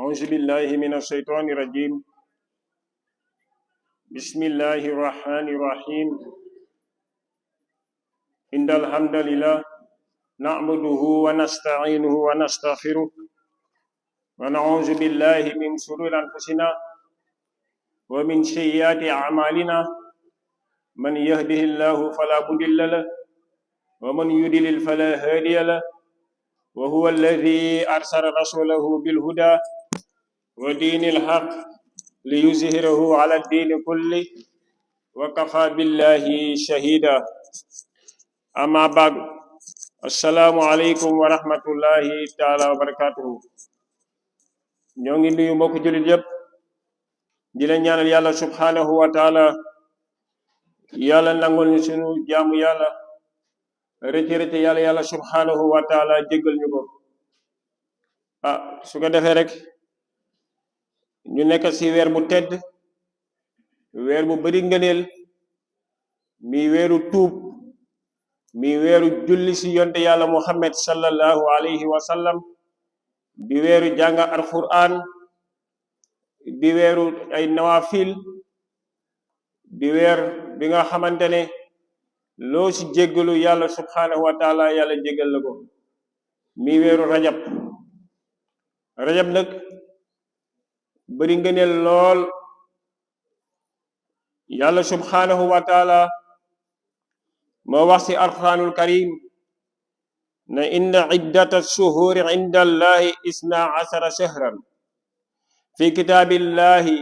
أعوذ بالله من الشيطان الرجيم. بسم الله الرحمن الرحيم. إن الحمد لله نعبده ونستعينه ونستغفره ونعوذ بالله من شرور أنفسنا ومن سيئات أعمالنا. من يهده الله فلا مضل له ومن يضلل فلا هادي له، وهو الذي أرسل رسوله بالهدى ودين الحق ليظهره على الدين كله وكفى بالله شهيدا. أما بعد، السلام عليكم ورحمة الله تعالى وبركاته. ñoo ngi nuyu mbokk jullit yépp di leen ñaanal yàlla subhanahu wa taala yàlla nangul ñu sunu jaamu yàlla, rëcc yàlla subhanahu wa taala jéggal ñu ko. su ko defee rek ñu nekk ci weer bu tedd, weer bu bari ngëneel, mi weeru tuub, mi weeru julli ci yonte yàlla muhammad sallallahu alayhi wa sallam, di weeru jàng alquran, di weeru ay nawafil, di weer bi nga xamante ne loo ci jéggalu yàlla subhanahu wa taala yàlla jéggal la ko. mi weeru rajab nag bari ngëneel lool. yàlla subhanahu wa taala moo wax ci alquranul karim ne inna iddata shuhuri inda allahi isna asara shahran fi kitaabillahi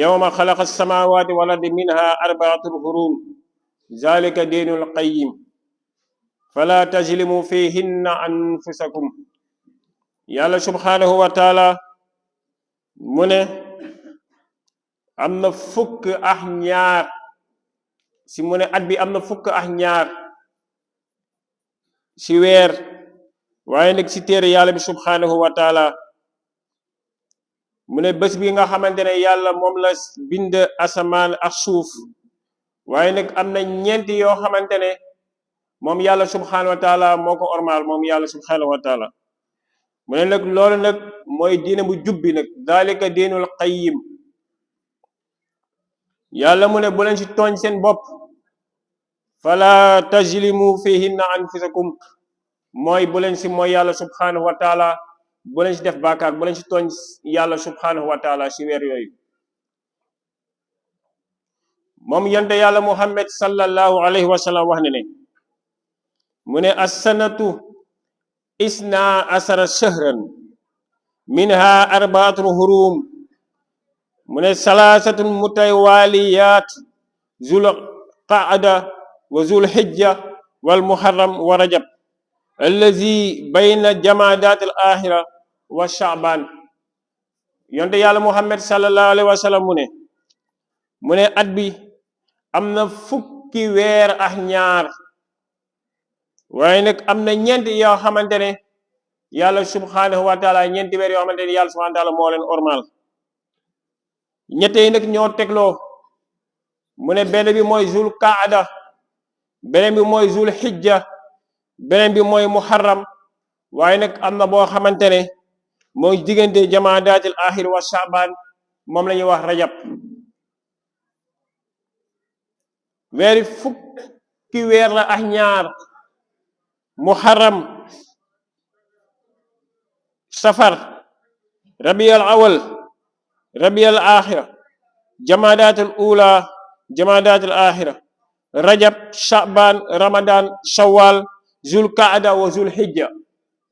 yawma xalaqa samawati wal ardi minha arbaatul hurum zalika diinul qayyim fala tajlimu fihinna anfusakum. yàlla subhanahu wa taala mu ne am na fukk ak ñaar si mu ne at bi am na fukk ak ñaar si weer, waaye nag si téere yàlla bi subhanahu wa taala mu ne bés bi nga xamante ne yàlla moom la bind asamaan ak suuf, waaye nag am na ñeenti yoo xamante ne moom yàlla subhanahu wa taala moo ko ormaal moom yàlla subhanahu wa taala. mu ne nag loolu nag mooy diine bu jubbi nag, dalika diinul qayyim. yàlla mu ne bu leen ci tooñ seen bopp, fala tajlimu fihinna anfusakum, mooy bu leen ci mooy yàlla subhanahu wa taala, bu leen ci def bàkkaar, bu leen ci tooñ yàlla subhanahu wa taala ci weer yooyu. moom yonte yàlla muhammad sallallahu alayhi wa sallam wax ne mu ne as-sanatu isna asara shahran minha arbaatul hurum, mu ne salaasatun mutawaliyat zul qaada wa zul hijja wal muharram wa rajab allazi bayna jamaadaat al axira wa shaaban. yonte yàlla muhammad sallallahu alayhi wa sallam mu ne at bi am na fukki weer ak ñaar, waaye nag am na ñeenti yoo xamante ne yàlla subhanahu wa taala, ñeenti weer yoo xamante ne yàlla subhanahu wa taala moo leen ormal. ñette yi nag ñoo tegloo. mu ne benn bi mooy zul qaada, beneen bi mooy zul hijja, beneen bi mooy muharram, waaye nag am na boo xamante ne mooy diggante jamaadaatil axir wa shaaban, moom la ñuy wax rajab. weeri fukki weer la ak ñaar: muharram, safar, rabiul awal, rabiul axira, jamaadaatul ula, jamaadaatul axira, rajab, shaaban, ramadan, shawwal, zul qaada wa zul hijja.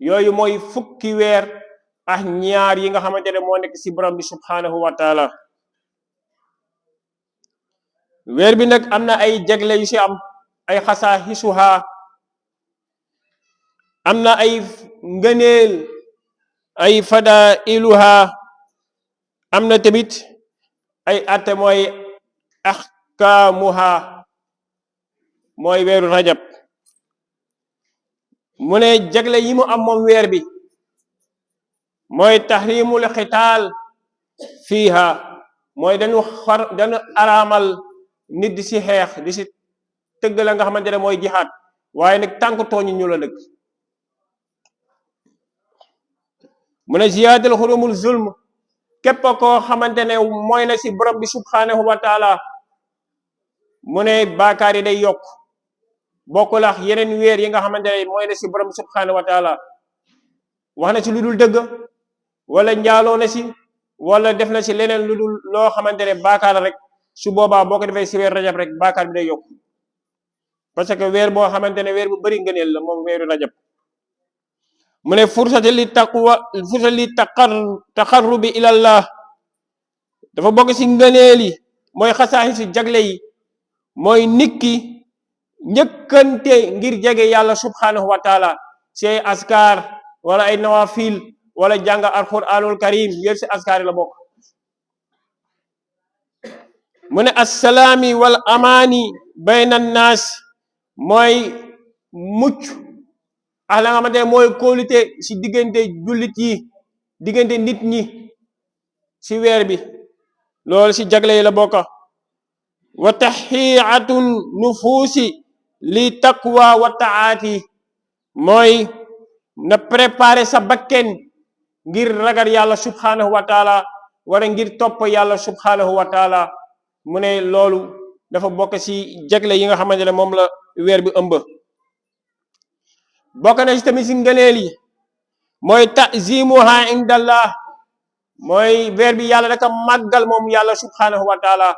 yooyu mooy fukki weer ak ñaar yi nga xamante ne moo nekk ci borom bi subhanahu wa taala. weer bi nag am na ay jagle yu ci am, ay xasaa'isuha, am na ay ngëneel, ay fadailuha, am na tamit ay atte, mooy ahkaamuha, mooy weeru rajab. mu ne jagle yi mu am moom weer bi mooy tahrimul xitaal fiiha, mooy dañu araamal nit di ci xeex, di ci tëgg la nga xamante ne mooy jihaad, waaye nag tànk tooñu ñu la nag. mu ne ziyaadal xurumul zulm képp koo xamante ne mooy na si borom bi subhanahu wa taala mu ne baakaar yi day yokk bokkul ak yeneen weer yi nga xamante ne mooy na si borom bi subhanahu wa taala wax na si lu dul dëgg wala njaaloo na si wala def na si leneen lu dul loo xamante ne baakaar rek su boobaa boo ko defee si weer rajab rek baakaar bi day yokk parce que weer boo xamante ne weer bu bëri ngëneel la moom weeru rajab mu ne fursati li taqarrubi ilallah dafa bokk si ngëneel yi mooy xasaaxi si jagle yi mooy nit ki njëkkante ngir jege yàlla subhanahu wa taala si ay askar wala ay nawafil wala jàng alquranul karim yëpp si askar yi la bokk mu ne assalaami wal amaani bayna annaas mooy mucc ak la nga xamante ne mooy kóolute si diggante jullit yi diggante nit ñi si weer bi loolu si jagle yi la bokka wa taxiatun nufuusi li taqwa wa taati mooy na préparer sa bakken ngir ragal yàlla subhanahu wa taala wala ngir topp yàlla subhanahu wa taala mu ne loolu dafa bokk si jagle yi nga xamante ne moom la weer bi ëmb bokk na si tamit si ngëneel yi mooy tazimuha indallah mooy weer bi yàlla daka màggal moom yàlla subhanahu wa taala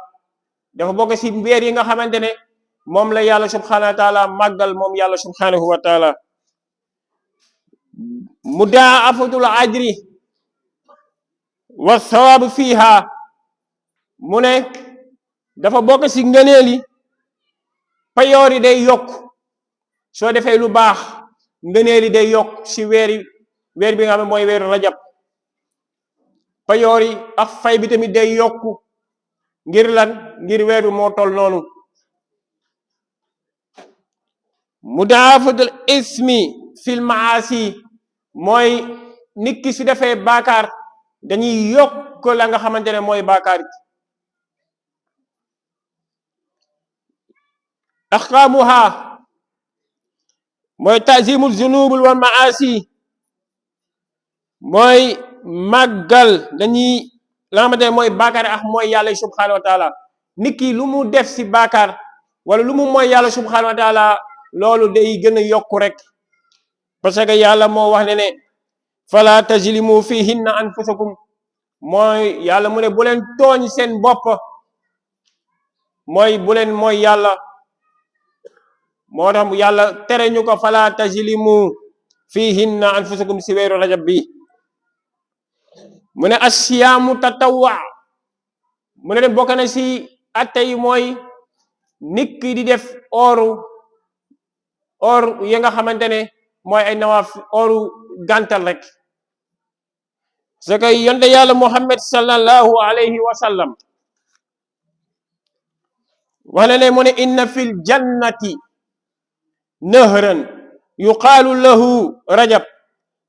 dafa bokk si weer yi nga xamante ne moom la yàlla subhanahu wa taala màggal moom yàlla subhanahu wa taala mudaafatul ajri wa thawab fiha mu ne dafa bokk si ngëneel yi payoor yi day yokk soo defee lu baax ngëneel yi day yokk si weer bi nga xam ne mooy weeru rajab payoor yi ak fay bi tamit day yokk ngir lan ngir weer bi moo tol noonu mudaafatul ismi fil maasi mooy nit ki su defee baakaar dañuy yokk la nga xamante ne mooy baakaar axkaamuha mooy tazimul zunubul wal maasi mooy màggal dañuy la nga xamante ne mooy baakaar ak mooy yàlla subhanahu wa taala nit ki lu mu def si baakaar wala lu mu mooy yàlla subhanahu wa taala loolu day gën a yokku rek parce que yàlla moo wax ne fala tajlimu fihinna anfusakum mooy yàlla mu ne bu leen tooñ seen bopp mooy bu leen mooy yàlla moo tax yàlla tere ñu ko fala tajlimu fihinna anfusakum si weeru rajab bi mu ne asiyaamu tatawwa mu ne bokk na si atte yi mooy nit ki di def or yi nga xamante ne mooy ay nawaaf oru gàntal rek c'est que yonte yàlla muhammad sallallahu alayhi wa sallam wax na ne mu ne inna fil jannati nahran yuqaalu lahu rajab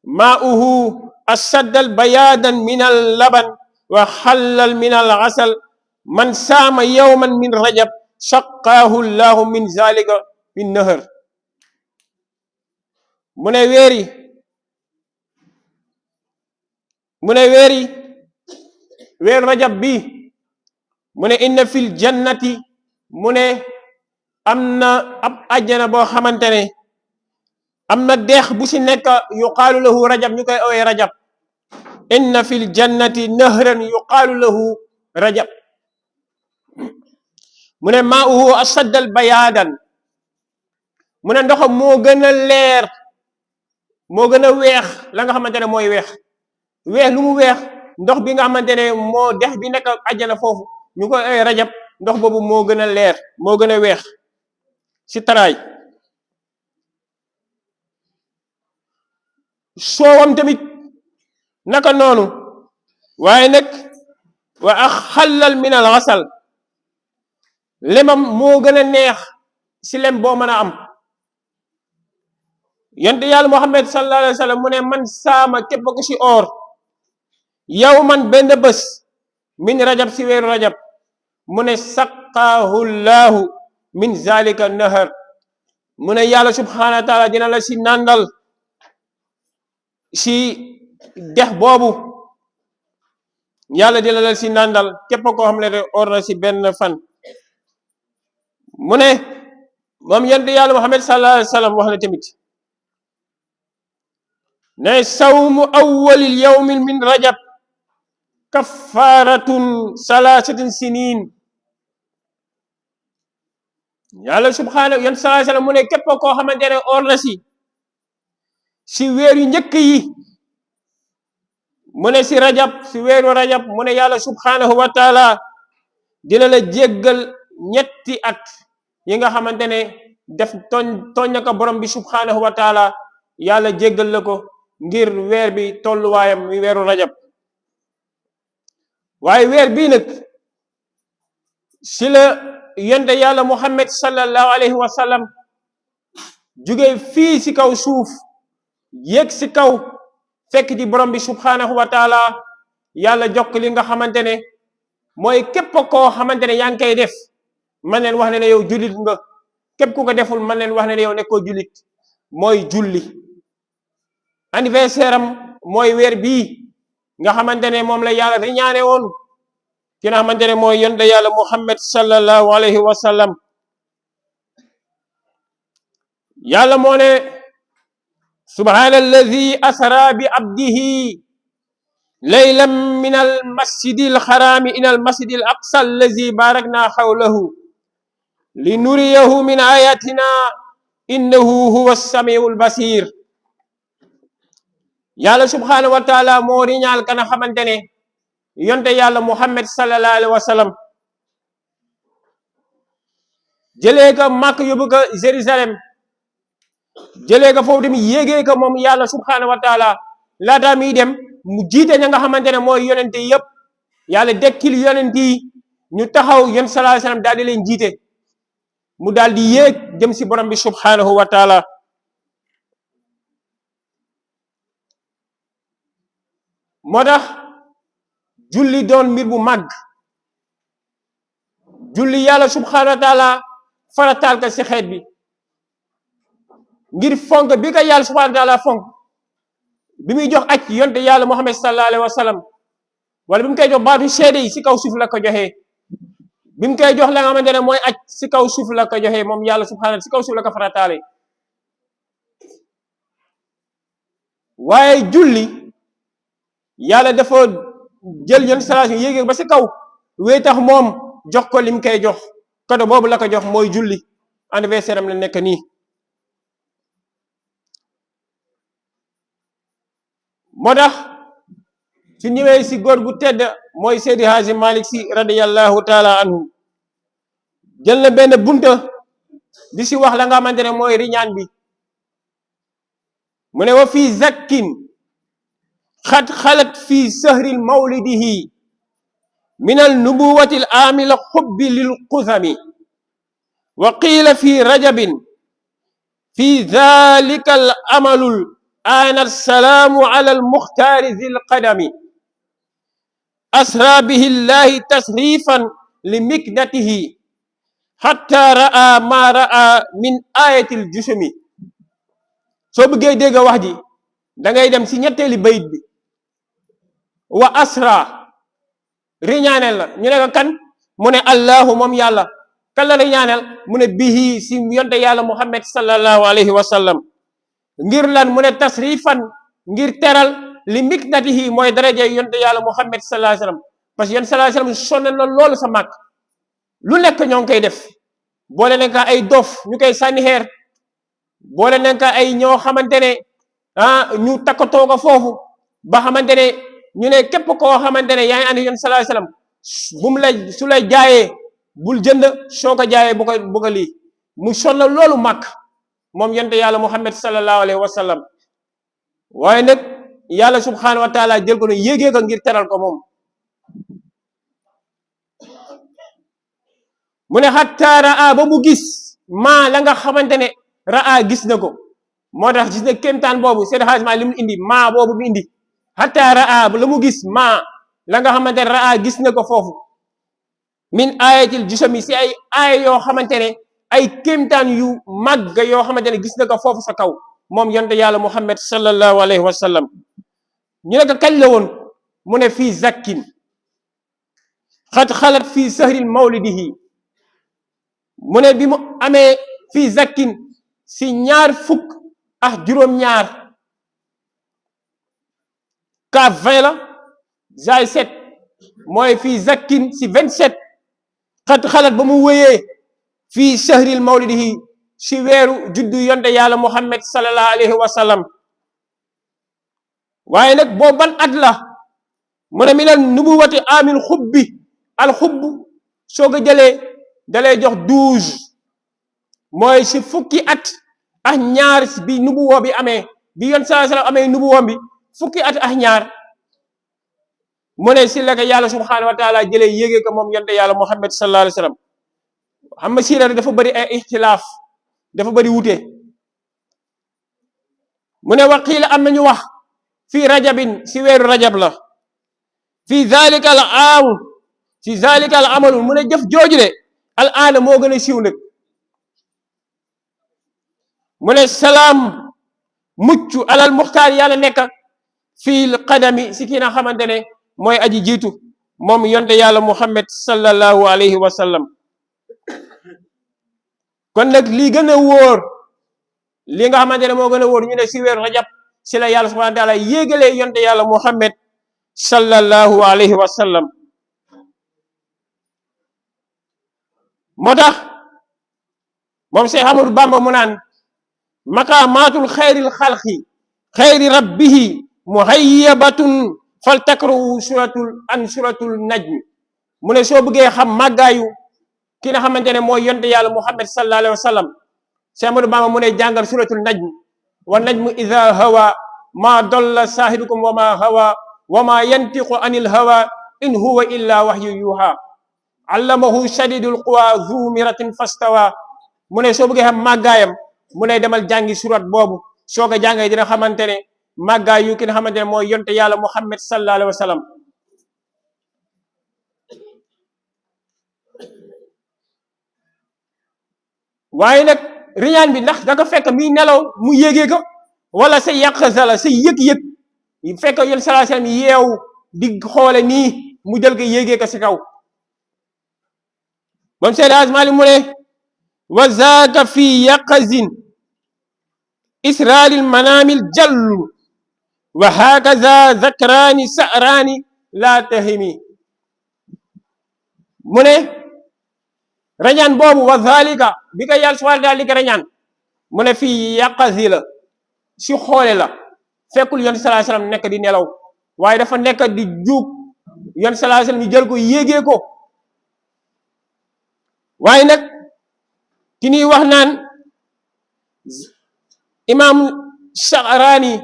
maa'uhu asaddal bayaadan min al laban wa xallal min al asal man saama yawman min rajab saqaahu llahu min zalika min nahar mu ne weer rajab bi mu ne inna fil jannati mu ne am na ab ajjana boo xamante ne am na deex bu si nekk yuqaalu lahu rajab ñu koy owee rajab inna fil jannati nahran yuqaalu lahu rajab mu ne maa'uhu asaddal bayaadan mu ne ndoxam moo gën a leer moo gën a weex la nga xamante ne mooy weex lu mu weex ndox bi nga xamante ne moo dex bi nekk ajjana foofu ñu koy owee rajab ndox boobu moo gën a leer moo gën a weex si taraay soowam tamit naka noonu waaye nag wa axallal min al asal lemam moo gën a neex si lem boo mën a am yonte yàlla muhammad sallallahu alayhi wa sallam mu ne man saama képp ko si or yow man benn bés min rajab si weeru rajab mu ne saqaahu llahu min zalika nahar mu ne yàlla subhanahu wa taala dina la si nàndal si dex boobu yàlla di la si nàndal képp koo xam ne de or na si benn fan. mu ne moom yonent yàlla Muhammad sallallahu alayhi wa sallam wax na tamit ne sawmu awwalil yawmin min rajab kaffaratun salaasatin sinin. yàlla subhaanahu yonent sallallahu alayhi wa sallam mu ne képp koo xamante ne or na si weer yu njëkk yi mu ne si weeru rajab mu ne yàlla subhaanahu wa taala dina la jéggal ñetti at yi nga xamante ne def tooñ na ko borom bi subhaanahu wa taala yàlla jéggal la ko ngir weer bi tolluwaayam mi weeru rajab. waaye weer bii nag si la yonent yàlla Muhammad sallallahu alayhi wa sallam jóge fii si kaw suuf yéeg si kaw fekk ci borom bi subhaanahu wa taala yàlla jokk li nga xamante ne mooy képp koo xamante ne yaa ngi koy def man leen wax ne yow jullit nga, képp ku ko deful man leen wax ne yow nekkoo jullit. mooy julli anniversaire am mooy weer bii nga xamante ne moom la yàlla di ñaane woon ki nga xamante ne mooy yonent yàlla Muhammad sallallahu alayhi wa sallam. yàlla moo ne subhaana alladi asra bi abdihi laylan min al masjidi al xaraami ila al masjidi al aqsa allazi barakna xawlahu li nuriyahu min ayatina innahu huwa samiu al basir. yàlla subhaanahu wa taala moo riñaal kana xamante ne yonte yàlla Muhammad sallallahu alayhi wa sallam jëlee ko Makk yóbbu ko Jérusalem, jëlee ko foofu tamit yéegee ko moom yàlla subhaanahu wa taala laata muy dem mu jiite ña nga xamante ne mooy yonente yëpp. yàlla dekkil yonent yi ñu taxaw yon sallallahu alayhi wa sallam daal di leen jiite mu daal di yéeg jëm si borom bi subhaanahu wa taala. moo tax julli doon mbir bu màgg, julli yàlla subhaanahu wa taala farataal ka si xeet bi ngir fonk bi ko yàlla subhaanahu wa taala fonk bi muy jox aj yonte yàlla Muhammad sallallahu alayhi wa sallam, wala bi mu koy jox baatu seede yi si kaw suuf la ko joxee, bi mu koy jox la nga xamante ne mooy aj si kaw suuf la ko joxee moom yàlla subhaanahu si kaw suuf la ko farataale. waaye julli yàlla dafa jël yon salation yéegee ba si kaw wéy tax moom jox ko lim koy jox kado boobu la ko jox mooy julli. anniversaire am la nekk nii. moo tax su ñëwee si góor gu tedd mooy Seydi Haaji Malick Sy radiyallahu taala anhu jël na benn bunta di si wax la nga xamante ne mooy riñaan bi. mu ne wa fii zakkin xat xalat fii sahri mawlidihi min al nubuwati al amila xubbi lil qusami wa qiila fi rajabin fi dhalika al amalul ana salaamu ala al muxtaari zil qadami asra bihi llahi tasrifan li miknatihi xatta ra'a ma ra'a min ayati al jusumi. soo bëggee dégg wax ji da ngay dem si ñetteeli bayit bi wa asra riñaaneel la ñu ne ko kan mu ne allahu moom yàlla kan la riñaaneel mu ne bihi si yonte yàlla Muhammad sallallahu alayhi wa sallam ngir lan mu ne tasrifan ngir teral li miknatihi mooy daraje yonte yàlla Muhammad sallallahu alayhi wa sallam parce que yonte sallallahu alayhi wa sallam sonn na loolu sa màkk lu nekk ñoo ngi koy def boole nekk ay dof ñu koy sànni xeer boole nekk ay ñoo xamante ne ñu takkatoo ko foofu ba xamante ne ñu ne képp koo xamante ne yaa ngi andi yoon sallallahu alayhi wasallam bu mu la su lay jaayee bul jënd soo ko jaayee bu ko lii mu sonn loolu màkk moom yonte yàlla Muhammad sallallahu alayhi wa sallam. waaye nag yàlla subhanahu wa taala jël ko ne yéegee ko ngir teral ko moom. mu ne hatta raa ba mu gis maa la nga xamante ne raa gis na ko moo tax gis na kéemtaan boobu seen xaalisement li mu indi maa boobu mu indi hatta raa la mu gis maa la nga xamante ne raa gis na ko foofu min ayatil jusami si ay aaya yoo xamante ne ay kéemtaan yu màgg yoo xamante ne gis na ko foofu sa kaw moom yonte yàlla Muhammad sallallahu alayhi wa sallam. ñu ne ko kañ la woon mu ne fii zakkin xat xalat fii sahril mawlidihi mu ne bi mu amee fii zakkin si ñaar fukk ak juróom-ñaar kaaf 20 la zaay 7 mooy fii zakkin si 27 xat xalat ba mu wéyee fii sahril mawlidihi si weeru juddu yonte yàlla muhammad sallallahu alayhi wa sallam waaye nag boo ban at la mu ne minal nubuwati amil xubbi al xubb soo ko jëlee dalay jox 12 mooy si fukki at ak ñaar bi nubuwa bi amee bi yon sallallahu alayhi wa sallam amee nubuwa bi fukki at ak ñaar mu ne si la ko yàlla subhanahu wa taala jëlee yéegee ko moom yonte yàlla muhammad sallallahu alayhi wa sallam xam nga siira dafa bëri ay ixtilaaf dafa bëri wute mu ne waqiila am nañu wax fii rajabin si weeru rajab la fii zalika al aam si zalika al amalu mu ne jëf jooju de al aana moo gën a siiw nag mu ne salaam mucc alal muxtaar yàlla nekk fii qadami si kii na xamante ne mooy aji jiitu moom yonte yàlla muhammad sallallahu alayhi wa sallam kon nag lii gën a wóor li nga xamante ne moo gën a wóor ñu ne si weeru rajab si la yàlla subhanahu wa taala yéegalee yonte yàlla muhammad sallallahu alayhi wa sallam moo tax moom Seex Ahmadu Bamba mu naan maqaamaatul xayril xalqi xayri rabbihi muhayyabatun fal takrahu suratul najmi mu ne soo bëggee xam màggaayu ki nga xamante ne mooy yonte yàlla muhammad sallallahu alayhi wa sallam Seex Ahmadu Bamba mu ne jàngal suratul najm wa najmu idha hawa ma dalla saahidukum wa ma hawa wa ma yantiqu anil hawa in huwa illa wahyu yuha allamahu shadidul quwa zu miratin fastawa mu ne soo bëggee xam màggaayam mu ne demal jàngi surat boobu soo ko jàngee dina xamante ne màggaay yu ki nga xamante ne mooy yonte yàlla muhammad sallallahu alayhi wa sallam waaye nag riñaan bi ndax da nga fekk muy nelaw mu yégee ko wala sa yàqsa la sa yëg-yëg fekk yon sallallahu alayhi wa sallam yeew di xoole nii mu jël ko yégee ko si kaw bam Seydi Hadji Malick mu ne wa zaaka fi yaqazin israaril manaamil jallu wa hakaza zakraani sa'raani laa tahimi mu ne rañaan boobu wa zalika bi ko yàlla subhanahu wa taala li ko rañaan mu ne fii yaqazi la si xoole la fekkul yon sallallahu alayhi wasallam nekk di nelaw waaye dafa nekk di juug yon sallallahu alayhi wasallam ñu jël ko yéegee ko waaye nag ki ñuy wax naan imam Sha'rani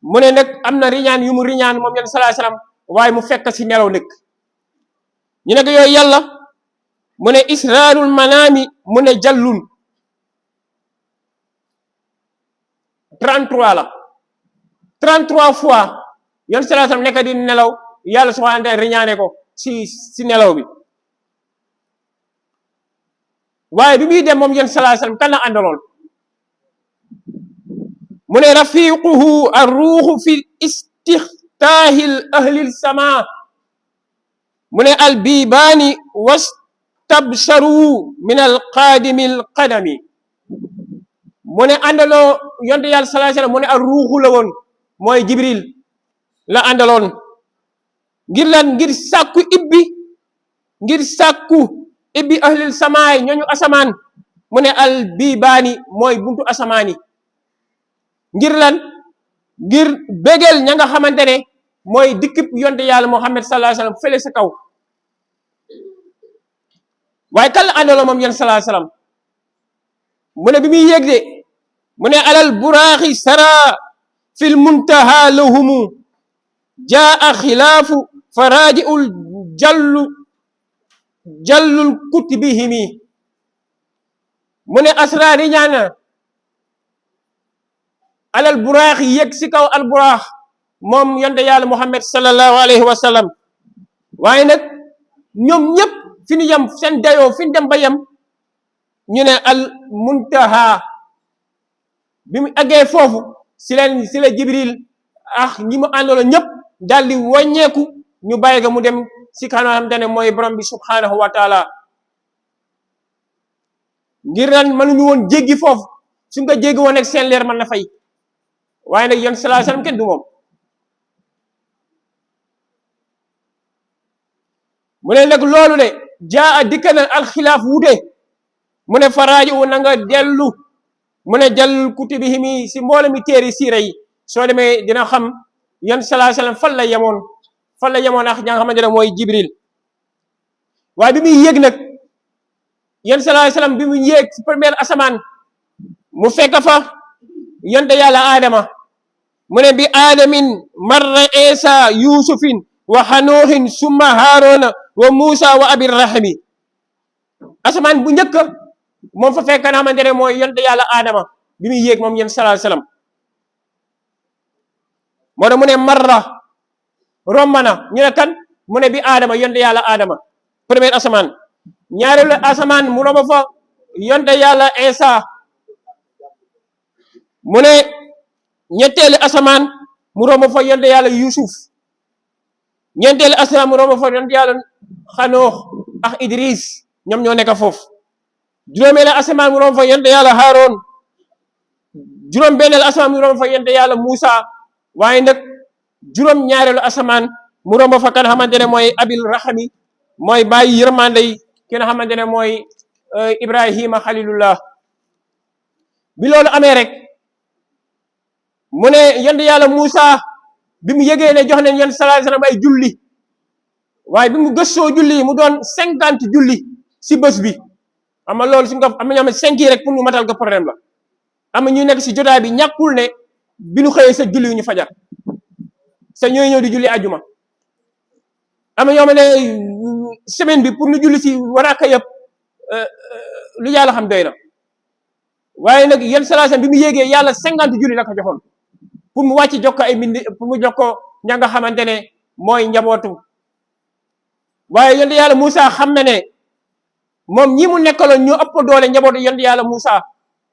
mu ne nag am na riñaan yu mu riñaan moom yon sallallahu alayhi wasallam waaye mu fekk si nelaw nag ñu ne ko yooyu yàlla mu ne israarul manaami mu ne jallun 33 la 33 fois yon sallallahu alayhi wasallam nekk di nelaw yàlla subhanahu wa ta'ala riñaane ko si nelaw bi waaye bi muy dem moom yon sallallahu alayhi wasallam kan la àndaloon mu ne rafiquhu arruuxu fi istixtaahil ahlil sama mu ne albibaani wastabsharu min alqaadimi alqadami mu ne àndaloo yonte yàlla sallallahu alayhi wasallam mu ne arruuxu la woon mooy jibril la àndaloon ngir lan ngir sàkku ibbi ahlil samaay ñooñu asamaan mu ne albibaani mooy buntu asamaani ngir lan ngir bégel ña nga xamante ne mooy dikkib yonte yàlla muhammad sallallahu alayhi wasallam fële sa kaw waaye kan la àndaloo moom yonte sallallahu alayhi wasallam mu ne bi muy yéeg de mu ne alal buraaxi sara fil muntaha lahumu jaa xilaafu farajiul jallul kutubihimi mu ne asraari ñaana alal buraax yi yëg si kaw al buraax moom yonte yàlla muhammad sallallahu alayhi wa sallam waaye nag ñoom ñëpp fi ñu yem seen dayoo fi ñu dem ba yem ñu ne al muntaha bi mu eggee foofu si la jibril ñi mu àndaloon ñëpp daal di wàññeeku ñu bàyyi ga mu dem si kanam te ne mooy borom bi subhanahu wa taala ngir lan mënuñu woon jéggi foofu suñ ko jéggi woon ak seen leer mën na fay waaye nag yon sallallahu alayhi wasallam kenn du moom mu ne nag loolu de jaa dikka na alxilaaf wute mu ne faraaji u na nga dellu mu ne jàll kutubihimi si mboolem mi téeri siira yi soo demee dina xam yon sallallahu alayhi wasallam fan la yemoon ak ña nga xamante ne mooy Jibril waaye bi muy yéeg nag yon sallallahu alayhi wasallam bi mu yéeg si première asamaan mu fekk fa yonte yàlla aadama mu ne bi aadamin marra isa yusufin wa xanuuxin summa haarona wa musa wa abirrahimi asamaan bu njëkk moom fa fekk na xamante ne mooy yonte yàlla aadama bi muy yéeg moom yon sallallahu alayhi wasallam moo tax mu ne marra rombana ñu ne kan mu ne bi aadama yonte yàlla aadama première asamaan ñaareelu asamaan mu romb fa yonte yàlla isa mu ne ñetteelu asamaan mu romb fa yonte yàlla yusuf ñeenteelu asamaan mu romb fa yonte yàlla xanoox ak idris ñoom ñoo nekk foofu juróomeelu asamaan mu romb fa yonte yàlla haroon juróom benneelu asamaan mu romb fa yonte yàlla musa waaye nag juróom ñaareelu asamaan mu romb fa kan xamante ne mooy abil rahami mooy bàyyi yërmande yi ki nga xamante ne mooy ibrahima xalilullah bi loolu amee rek mu ne yonte yàlla Musa bi mu yëgee ne jox nañ yonent sallallahu alayhi wasallam ay julli waaye bi mu gëstoo julli mu doon 50 julli si bés bi xam nga loolu suñ ko am na ñoo xam ne 5 yi rek pour ñu matal ko problème la am na ñu nekk si jotaay bi ñàkkul ne bi ñu xëyee sa julli yu ñu fajar sa ñooy ñëw di julli ajuma am na ñoo xam ne semaine bi pour ñu julli si waraaka yëpp lu yàlla xam doy na waaye nag yonent sallallahu alayhi wasallam bi mu yéegee yàlla 50 julli la ko joxoon pour mu wàcc jox ko ay mindi pour mu jox ko ña nga xamante ne mooy njabootu waaye yonent yàlla Musa xam na ne moom ñi mu nekkaloon ñoo ëpp doole njabootu yonent yàlla Musa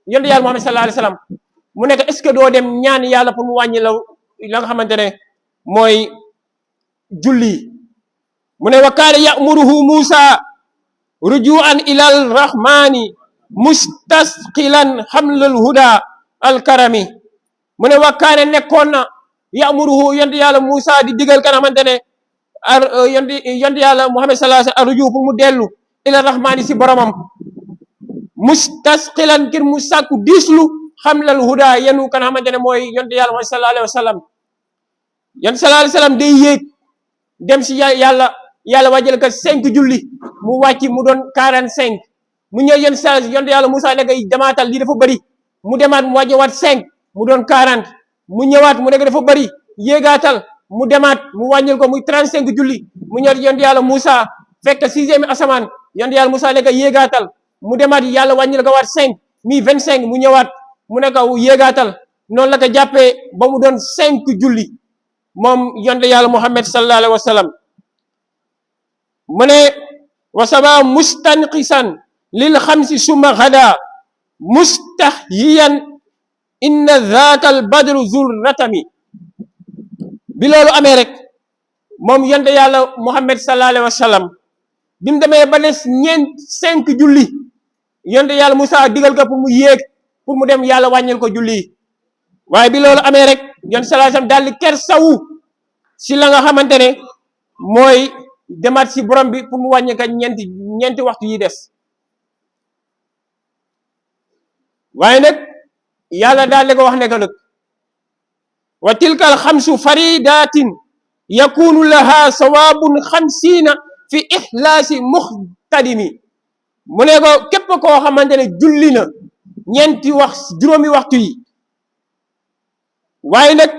yonent yàlla Muhammad sallallahu alayhi wasallam mu nekk est-ce que doo dem ñaan yàlla pour mu wàññi la nga xamante ne mooy julli mu ne wa kaana ya'muruhu Musa ruju'an ilal rahmani mustasqilan hamlal huda al karami mu ne wa kaana nekkoon na ya'muruhu yonent yàlla Musa di digal kan xamante ne yonent yàlla Muhammad sallallahu alayhi wasallam ruju pour mu dellu ilal rahmani si boromam mustasqilan ngir mu sàkku diislu hamlal huda yenu kan xamante ne mooy yonent yàlla Muhammad sallallahu alayhi wasallam yonent sallallahu alayhi wasallam day yéeg dem si yàlla wàjjal ko 5 julli mu wàcc mu doon 45 mu ñëw yonent yàlla Musa nekk demaatal lii dafa bëri mu demaat mu wàjjewaat 5 mu doon 40 mu ñëwaat mu nekk dafa bëri yéegaatal mu demaat mu wàññil ko muy 35 julli mu ñëw yonent yàlla Musa fekk 6e asamaan yonent yàlla Musa nekk yéegaatal mu demaat yàlla wàññil ko waat 5 mi 25 mu ñëwaat mu nekk yéegaatal noonu la ko jàppee ba mu doon 5 julli moom yonent yàlla Muhammad sallallahu alayhi wa sallam mu ne wa saba mustanqisan lil xamsi summa xada mustahyiyan inna zaaka al badru zul ratami bi loolu amee rek moom yonent yàlla Muhammad sallallahu alayhi wa sallam bi mu demee ba des 5 julli yonent yàlla Musa digal ko pour mu yéeg pour mu dem yàlla wàññil ko julli waaye bi loolu amee rek yonent sallallahu alayhi wa sallam daal di ker sawu si la nga xamante ne mooy demaat si borom bi pour mu wàññi ka ñeenti waxtu yi des waaye nag yàlla daal di ko wax ne ko nag wa tilka al xamsu faridatin yakunu laha sawabun 50 fi ixlaasi muxtadimi mu ne ko képp koo xamante ne julli na juróomi waxtu yi waaye nag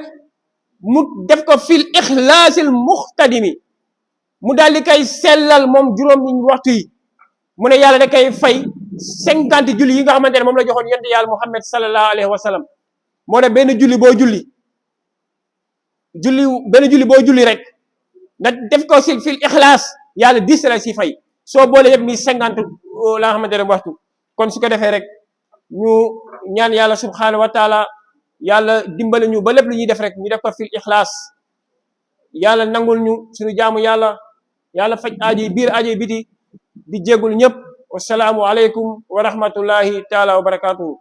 mu def ko fil ixlaasil muxtadimi mu daal di koy sellal moom juróomi waxtu yi mu ne yàlla da koy fay 50 julli yi nga xamante ne moom la joxoon yonent yàlla Muhammad sallallahu alayhi wa sallam moo ne benn julli boo julli rek nga def ko si fil ixlaas yàlla 10 la si fay soo boole yëpp mi 50 la nga xamante ne waxtu kon su ko defee rek ñu ñaan yàlla subhanahu wa taala yàlla dimbale ñu ba lépp lu ñuy def rek ñu def ko fil ixlaas yàlla nangul ñu suñu jaamu yàlla faj aaji biir aaji biti di jéggul ñëpp wasalaamu aleykum wa rahmatullahi taala wa barakatuhu